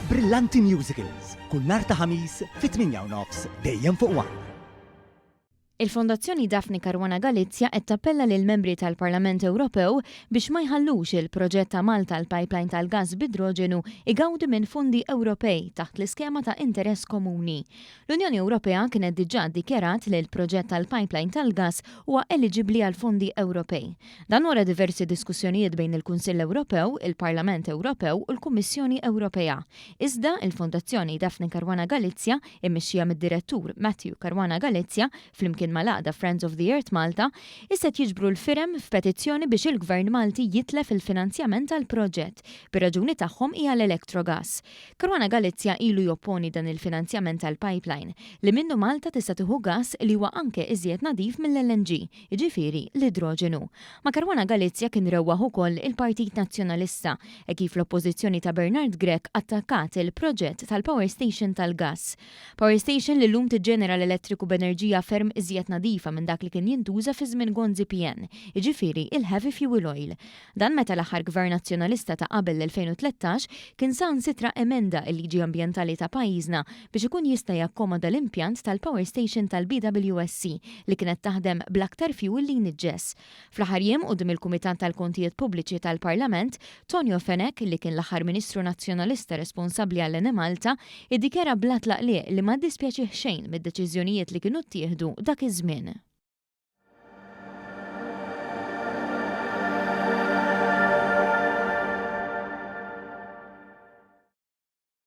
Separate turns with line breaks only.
Brillanti Musicals, kull nhar ta' Ħamis fit-8 u nofs dejjem fuq One.
Il-Fondazzjoni Daphne Caruana Galizia qed tappella lill-membri tal-Parlament Ewropew biex ma jħallux il-proġett ta' Malta għall-pipeline tal-gass b'idroġenu igawdi minn fondi Ewropej taħt l-iskema ta' interess komuni. L-Unjoni Ewropea kienet diġà ddikjarat li l-proġett tal-pipeline tal-gass huwa eliġibbli għal fondi Ewropej. Dan wara diversi diskussjonijiet bejn il-Kunsill Ewropew, il-Parlament Ewropew u l-Kummissjoni Ewropea. Iżda, il-Fondazzjoni Daphne Caruana Galizia immexxija mid-Direttur Matthew Caruana Galizia flimkien mal-għaqda Friends of the Earth Malta, issa qed jiġbru l-firem f'petizzjoni biex il-Gvern Malti jitlef il-finanzjament għall-proġett, bir-raġuni tagħhom hija l-Electrogas. Caruana Galizia ilu jopponi dan il-finanzjament għall-pipeline, li minnu Malta tista' tieħu gass li huwa anke iżjed nadif mill-LNG, jiġifieri l-idroġenu. Ma' Caruana Galizia kien rewwaħ ukoll il-Partit Nazzjonalista, hekk kif l-Oppożizzjoni ta' Bernard Grech attakkat il-proġett tal-power station tal-gass. Power station li llum tiġġenera l-elettriku b'enerġija ferm iżjed nadifa minn dak li kien jintuża fi żmien Gonzi PN, jiġifieri il-heavy fuel oil. Dan meta l-aħħar Gvern Nazzjonalista ta' qabel l-2013 kien saħansitra emenda l-liġi ambjentali ta' pajjiżna biex ikun jista' jakkomoda l-impjant tal-power station tal-BWSC li kienet taħdem bl-aktar fjuwil li jniġġes. Fl-aħħar jiem quddiem il-Kumitat tal-Kontijiet Pubbliċi tal-Parlament, Tonio Fenech, li kien l-aħħar Ministru Nazzjonalista responsabbli għall-Enemalta, iddikjara bla tlaqliq li ma ddispjaċih xejn mid-deċiżjonijiet li kienu ttieħdu dak iż-żmien.